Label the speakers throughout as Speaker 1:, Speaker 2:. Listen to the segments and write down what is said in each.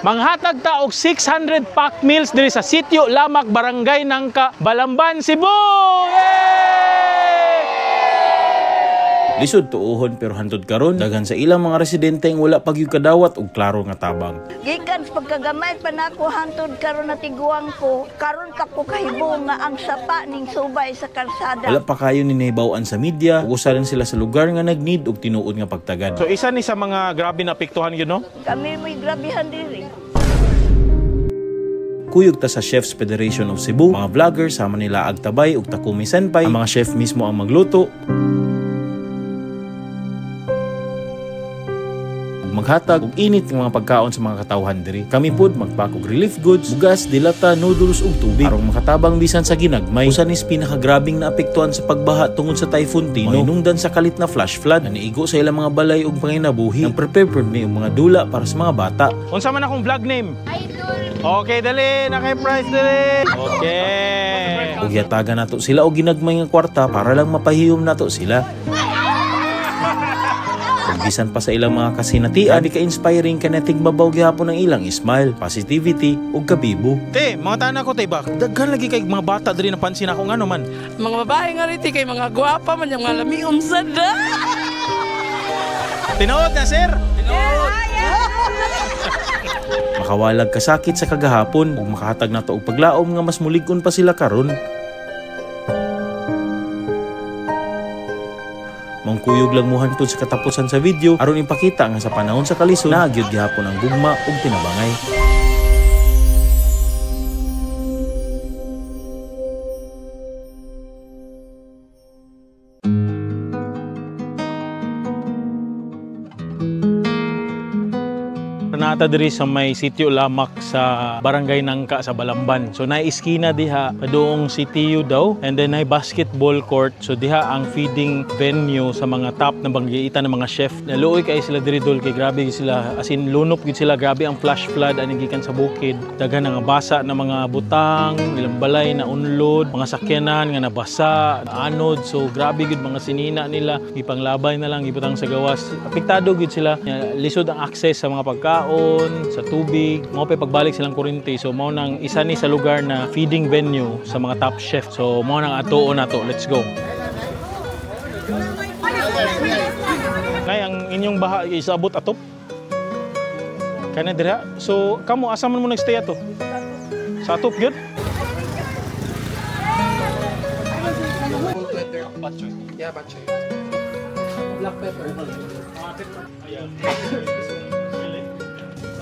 Speaker 1: Manghatag ta og 600 pack meals diri sa Sitio Lamak, Barangay Nangka, Balamban, Cebu. Yay! Lisod tuohon, pero hantod karon daghan sa ilang mga residente ang wala pa gyud kadawat og klaro nga tabang.
Speaker 2: Gikan sa pagkagamay pa nako hantod karon na tiguang ko, karon pa ko kahibo nga ang sapa ning subay sa kalsada.
Speaker 1: Wala pa kayo ni nahibaw-an sa media ug usa rin sila sa lugar nga nag-need og tinuod nga pagtagad. So isa ni sa mga grabe na apektuhan gyud, no?
Speaker 2: Kami mo'y grabihan diri.
Speaker 1: Kuyog ta sa Chefs Federation of Cebu, mga vlogger sama nila Agtabay ug Takumi Senpai, ang mga chef mismo ang magluto ug maghatag og init nga mga pagkaon sa mga katawhan diri. Kami pod magpack og relief goods, bugas, dilata, noodles ug tubig aron makatabang bisan sa ginagmay. Usa ni pinakagrabing naapektuhan sa pagbaha tungod sa Typhoon Tino. Hinungdan sa kalit na flash flood na niigo sa ilang mga balay ug panginabuhi. Nang prepare pod mi og mga dula para sa mga bata. Unsa man akong vlog name? Okay, dali. Na kay price, dali. Okay. Ug yatagan nato sila og ginagmay nga kwarta para lang mapahiyom nato sila. Ug bisan pa sa ilang mga kasinatian, di ka-inspiring ka na tigbabaw gihapon ang ilang smile, positivity ug kabibo. Te, mga tana ko te ba, daghan lagi kay mga bata diri, napansin ako, ngano man?
Speaker 3: Mga babae nga riti kay mga gwapa man yung mga lamiom sad.
Speaker 1: Tinuod na, sir. Makawalag kasakit sa kagahapon ug makahatag nato og paglaom nga mas mulig-on pa sila karon. Maong kuyog lang muhantod sa katapusan sa video aron ipakita nga sa panahon sa kalisod naa gyud gihapon ang gugma ug tinabangay. Nata diri sa may Sitio Lamak sa Barangay Nangka sa Balamban. So naay iskina diha padung sitio daw and then naay basketball court. So diha ang feeding venue sa mga top na banggiitan ng mga chef. Naluoy kay sila diri, dol, kay grabe sila, as in lunop gid sila, grabe ang flash flood ani gikan sa bukid. Daghan nga basa na mga butang, ilang balay na unlod, mga sakyanan nga nabasa, anod. So grabe gid mga sinina nila, ipanglabay na lang ibutang sa gawas. Apektado gid sila. Lisod ang access sa mga pagkaon, sa tubig, mao pa pagbalik silang kuryente. So mao nang isa ni sa lugar na feeding venue sa mga top chef. So mao nang atuon nato. Let's go. Nay, ang inyong baha isabot atop? Kana dira. So kamo asa man mo nagstay ato? Sa atop gyud?
Speaker 4: Yeah, batchoy.
Speaker 3: Black pepper.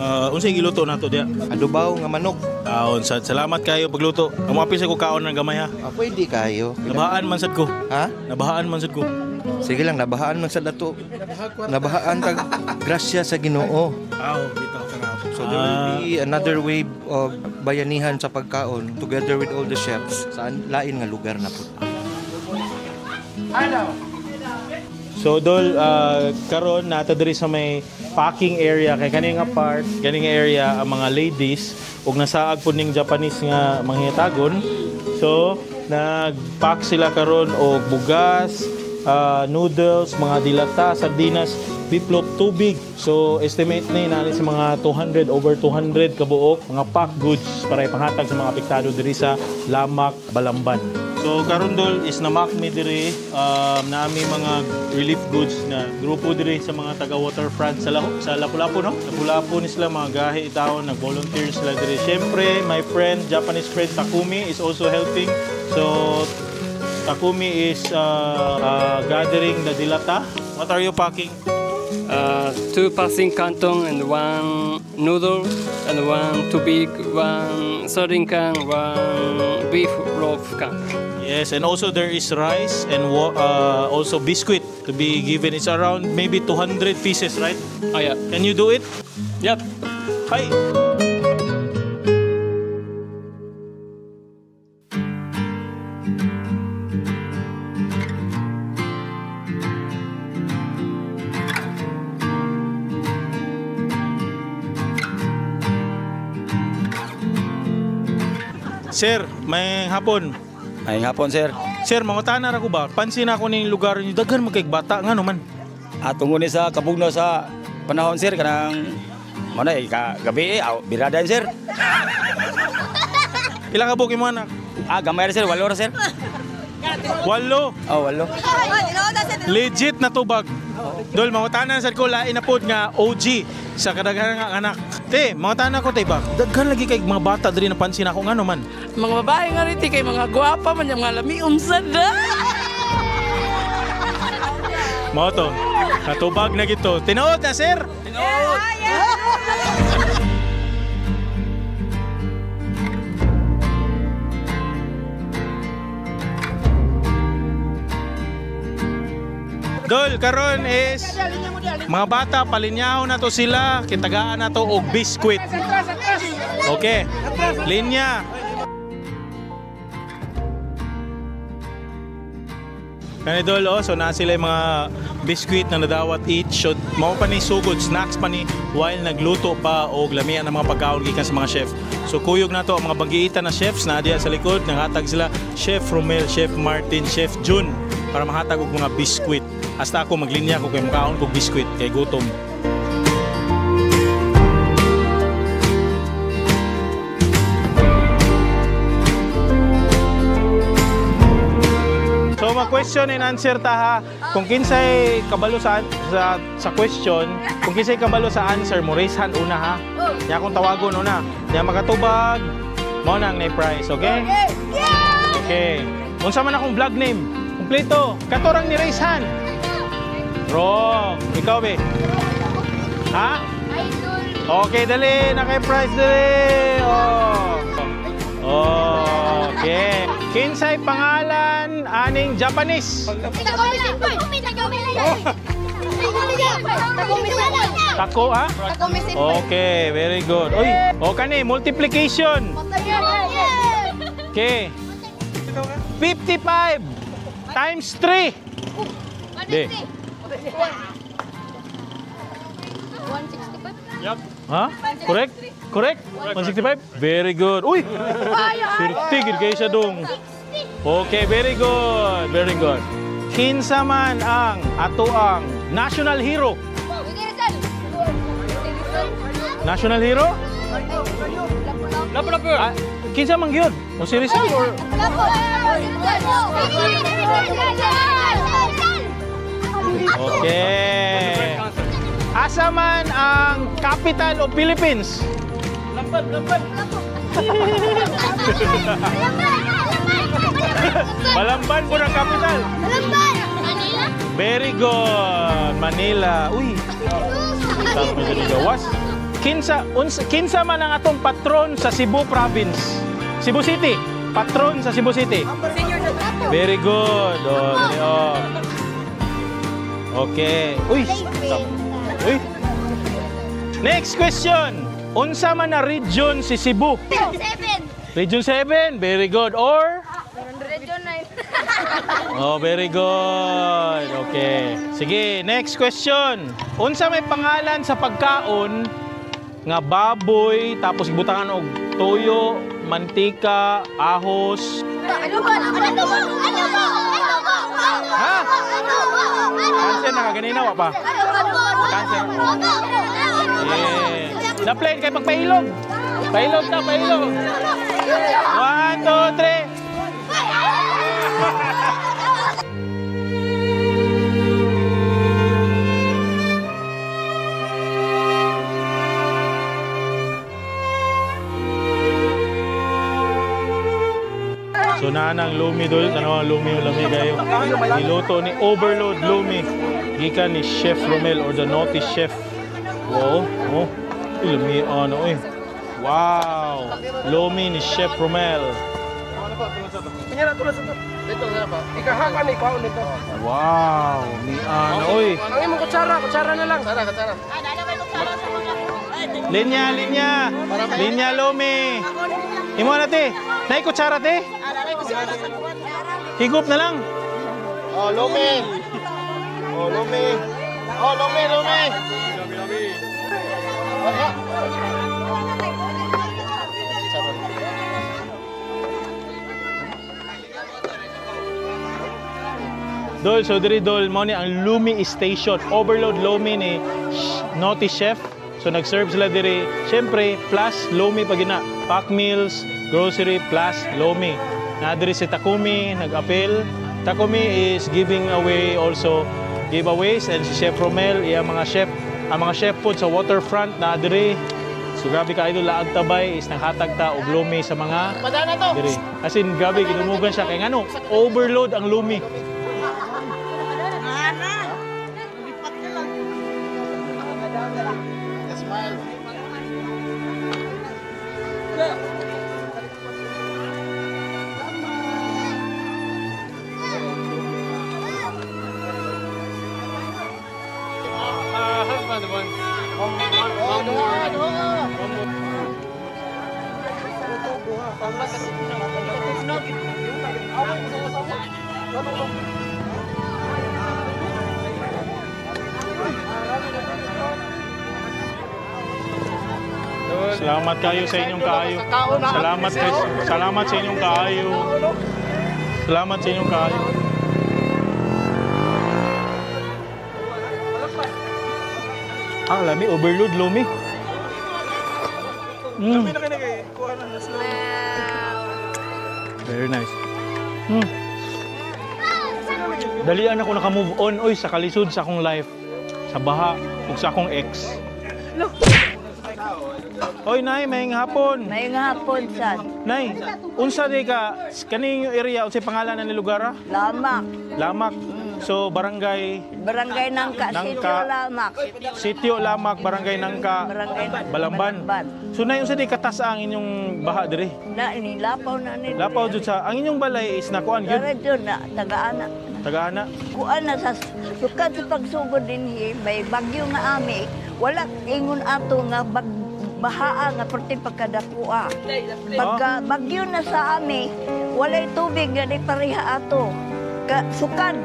Speaker 1: Unsay giluto nato diya?
Speaker 4: Adobaw nga manok.
Speaker 1: Kaon sad. Salamat kayo pagluto. Amo apil sa ko kaon ng gamay ha.
Speaker 4: Ah, pwede kayo.
Speaker 1: Nabahaan man sad ko.
Speaker 4: Ha?
Speaker 1: Nabahaan man sad ko.
Speaker 4: Sige lang, nabahaan man sa dato. Nabahaan kag grasya sa Ginoo.
Speaker 1: Aw, bitaw ka na.
Speaker 4: So there will be another wave of bayanihan sa pagkaon together with all the chefs sa lain nga lugar na po.
Speaker 1: So dol, karon nata diri sa may packing area kay kani nga part, kani nga area ang mga ladies ug nasaag pud ning Japanese nga manghitagon. So nag-pack sila karon og bugas, noodles, mga dilata, sardinas, beef loaf, tubig. So estimate ni nani sa mga 200, over 200 kabuok mga pack goods para ipanghatag sa mga apektado diri sa Lamak, Balamban. So karon dol is namak mi diri, nami mga relief goods na grupo diri sa mga taga waterfront sa sa Lapu-Lapu, no? Lapu-Lapu ni sila mga gahi taon, nag-volunteer sila diri. Syempre, my friend, Japanese friend Takumi is also helping. So Takumi is gathering the dilata. What are you packing?
Speaker 5: Two passing canton and one noodle and one tubig, one sardine can, one beef loaf can.
Speaker 1: Yes, and also there is rice and also biscuit to be given. It's around maybe 200 pieces, right?
Speaker 5: Oh yeah.
Speaker 1: Can you do it?
Speaker 5: Yep.
Speaker 1: Hi. Sir, may hapon.
Speaker 6: Ay hapon, sir.
Speaker 1: Sir, mangutana ra ko ba? Pansin ako ning lugar niyo, daghan man kay bata, ngano man?
Speaker 6: At tungod ni sa kabugno sa panahon, sir, kanang Mo na gabi birada sir.
Speaker 1: Ilang ka buok imo anak?
Speaker 6: Gamay ra sir, 8 ra sir.
Speaker 1: 8.
Speaker 6: Oh, 8.
Speaker 1: Legit na tubag. Dol, mangutana sad ko lain na pod nga OG sa kadaghanan nga anak. Te, mangutana ko te ba? Daghan lagi kay mga bata diri napansin ako ngano man.
Speaker 3: Mga babae nga riti kay mga gwapa man yung mga lamiom sad.
Speaker 1: Mao to. Natubag na gito. Tinuod na sir.
Speaker 6: Tinuod.
Speaker 1: Dol, karon is mga bata palinyaw na to sila, kitagaan na to og biskwit. Okay. Linya. Kani Dol, oh, so na sila yung mga biskwit na nadawat each. So, mao pa ni sugod, snacks pa ni while nagluto pa og lamian ang mga pagkaon gikan sa mga chef. So kuyog na to ang mga banggiitan na chefs na diya sa likod, nanghatag sila Chef Romel, Chef Martin, Chef Jun para mahatag og mga biskwit. Hasta ako maglinya ko kay mukaon kog biskwit kay gutom. So ma question and answer ta ha. Kung kinsay kabalo sa question, kung kinsay kabalo sa answer mo raise hand una ha. Nya akong tawagon una. Nya makatubag mao na ang na prize, okay? Okay. Unsa man akong vlog name? Kompleto. Katorang ni raise hand. Wrong. Ikaw be. Ha? Okay, dali. Naka-prize dali. Oh. Okay. Kinsay pangalan aning Japanese? Tako, ha? Okay, very good. Uy, okay ni multiplication. Okay. 55 times 3. De.
Speaker 7: 165.
Speaker 1: Yep. Ha? Correct? Correct? 165? Very good. Uy! Swerte gid kayo siya dong. Okay, very good. Very good. Kinsa man ang atoang national hero? National hero?
Speaker 5: Lapu-lapu.
Speaker 1: Kinsa man gyud? O si Rizal or Okay. Asa man ang capital of Philippines?
Speaker 5: Lampan, lampan.
Speaker 1: Balamban po ng capital.
Speaker 7: Balamban. Manila.
Speaker 1: Very good. Manila. Uy. Tapos ni gawas. Kinsa man ang atong patron sa Cebu Province? Cebu City. Patron sa Cebu City. Very good. Oh, oh. Okay. Uy. Uy. Next question. Unsa man na region si Cebu?
Speaker 7: 7.
Speaker 1: Region 7. Very good. Or?
Speaker 7: Region 9.
Speaker 1: Oh, very good. Okay. Sige, next question. Unsa may pangalan sa pagkaon nga baboy tapos ibutangan og toyo, mantika, ahos?
Speaker 7: Ano ba? Ano ba? Ano ba? Ano ba?
Speaker 1: Ha? Cancer na kaganina wa pa? Cancer. Yeah. Na-plane kay pagpailog. Pailog na, pailog. 1, 2, 3. So nanang lumi dol, tanaw ang lumi yung lami kayo. Niluto ni Overload Lumi. Gikan ni Chef Romel or the Naughty Chef. Wow, oh. Lumi ano eh. Wow. Lumi ni Chef Romel. Wow, mi ano oy.
Speaker 3: Ang imong kutsara, kutsara na lang. Kutsara, kutsara.
Speaker 1: Linya, linya. Linya lumi. Imo na te. Nay kutsara te. Higop na lang.
Speaker 8: Oh, lumi. Oh, lumi. Oh, lumi, lumi.
Speaker 1: Dol, so diri dol mo ni ang Lumi Station. Overload Lumi ni Naughty Chef. So nag-serve sila diri, syempre plus lomi pa gina. Pack meals, grocery plus lomi. Na diri si Takumi nag-appeal. Takumi is giving away also giveaways, and si Chef Romel, iya mga chef, ang mga chef food sa waterfront na diri. So grabe ka idol, Laag Tabay is nanghatag ta og lumi sa mga diri. As in grabe gidumugan siya kay ngano overload ang lumi.
Speaker 5: Husband wants one more. One more.
Speaker 1: Salamat kayo sa inyong kaayo. Salamat kay, salamat sa inyong kaayo. Salamat sa inyong kaayo. Ah, lami overload lumi. Mm. Very nice. Dalian ako naka-move on oy sa kalisod sa akong life, sa baha ug sa akong ex. Oy, Nay, maayong hapon.
Speaker 2: May nga hapon sad.
Speaker 1: Nay, unsa di ka kaning area, unsay pangalan ani lugar ah?
Speaker 2: Lamak.
Speaker 1: Lamak. So barangay
Speaker 2: Barangay Nangka,
Speaker 1: Nangka.
Speaker 2: Sitio Lamak.
Speaker 1: Sitio Lamak, Barangay Nangka,
Speaker 2: Barangay
Speaker 1: Balamban.
Speaker 2: Balamban.
Speaker 1: So nay, unsa di katas ang inyong baha diri?
Speaker 2: Na nilapaw na ni.
Speaker 1: Lapaw jud sa ang inyong balay is nakuan gyud
Speaker 2: Dara jud na taga-ana.
Speaker 1: taga-ana.
Speaker 2: Kuan na sa sukad sa pagsugod dinhi may bagyo nga ami, wala ingon ato nga bag, bahaa nga perti pagkadakua. Pagka bagyo na sa ami, walay tubig nga di pareha ato. Ka, sukad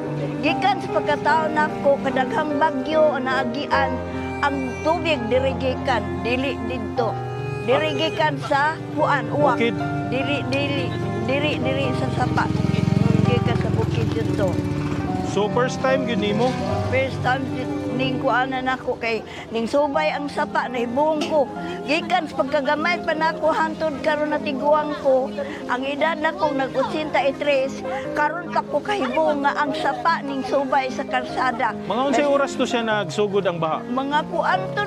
Speaker 2: gikan sa pagkatao nako kadaghang bagyo naagian ang tubig diri gikan dili didto. Diri gikan sa kuan uwak.
Speaker 1: Bukid.
Speaker 2: Dili dili diri diri sa sapa. Gikan sa bukid didto.
Speaker 1: So first time gyud nimo?
Speaker 2: First time ning kuanan nako kay ning subay ang sapa na hibuong ko. Gikan sa pagkagamay pa nako hantod karon na tiguang ko. Ang edad nako nag 83 karon pa ko kahibong nga ang sapa ning subay sa kalsada.
Speaker 1: Mga unsay oras to siya nagsugod ang baha?
Speaker 2: Mga kuan to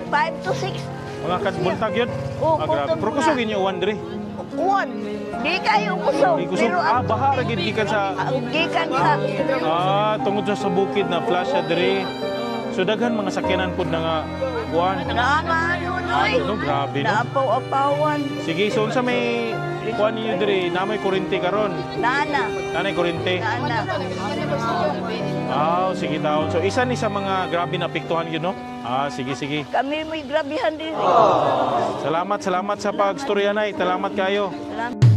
Speaker 2: 5 to 6.
Speaker 1: Mga katbuntag yun?
Speaker 2: Oo,
Speaker 1: Ah, grabe.
Speaker 2: kutob
Speaker 1: Pero kusog
Speaker 2: nga.
Speaker 1: inyo uwan diri.
Speaker 2: Uwan. Di kayo kusog.
Speaker 1: Di kusog.
Speaker 2: Pero
Speaker 1: Ah,
Speaker 2: ang
Speaker 1: baha ra gid gikan sa
Speaker 2: gikan sa
Speaker 1: Ah, tungod sa bukid na flash siya diri. So daghan mga sakyanan pud na nga kuan.
Speaker 2: Naamano noy.
Speaker 1: No, grabe no.
Speaker 2: Naapaw-apawan.
Speaker 1: Sige, so unsa may kuan ninyo diri? Na may kuryente karon.
Speaker 2: Nana.
Speaker 1: Nanay kuryente.
Speaker 2: Nana.
Speaker 1: Ah, sige taon. So isa ni sa mga grabe na apektuhan yun, no? Ah, sige, sige.
Speaker 2: Kami may grabihan din.
Speaker 1: Salamat, salamat sa pagstorya, Nay. Salamat kayo.
Speaker 2: Salamat.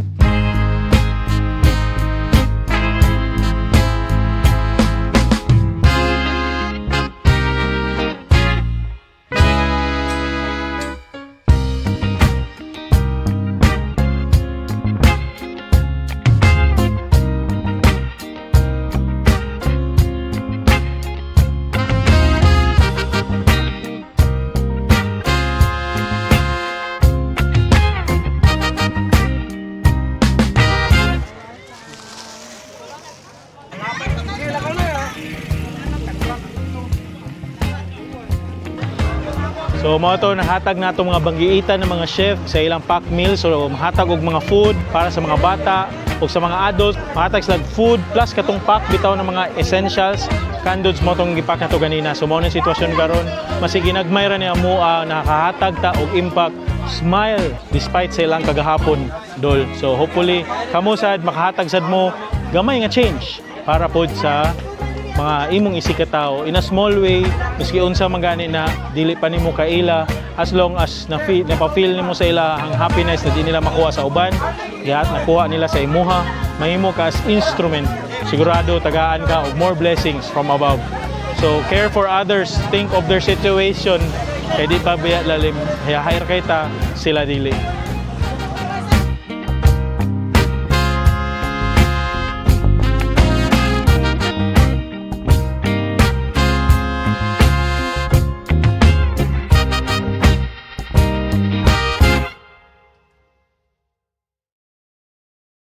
Speaker 1: So mao to nahatag nato mga banggiitan ng mga chef sa ilang pack meal. So mahatag og mga food para sa mga bata o sa mga adults, mahatag sila og food plus katong pack bitaw ng mga essentials kandods mo tong gipack nato ganina. So mao na sitwasyon karon, masig ginagmay ra niya mo nakakahatag ta og impact smile despite sa ilang kagahapon dol. So hopefully kamo sad makahatag sad mo gamay nga change para pod sa mga imong isikatao in a small way, miski unsa man gani na dili pa nimo kaila, as long as na feel napafeel nimo sa ila ang happiness na di nila makuha sa uban, gihat nakuha nila sa imuha, mahimo ka as instrument, sigurado tagaan ka og more blessings from above. So care for others, think of their situation, kay di pa biya lalim, hire kay ta sila dili.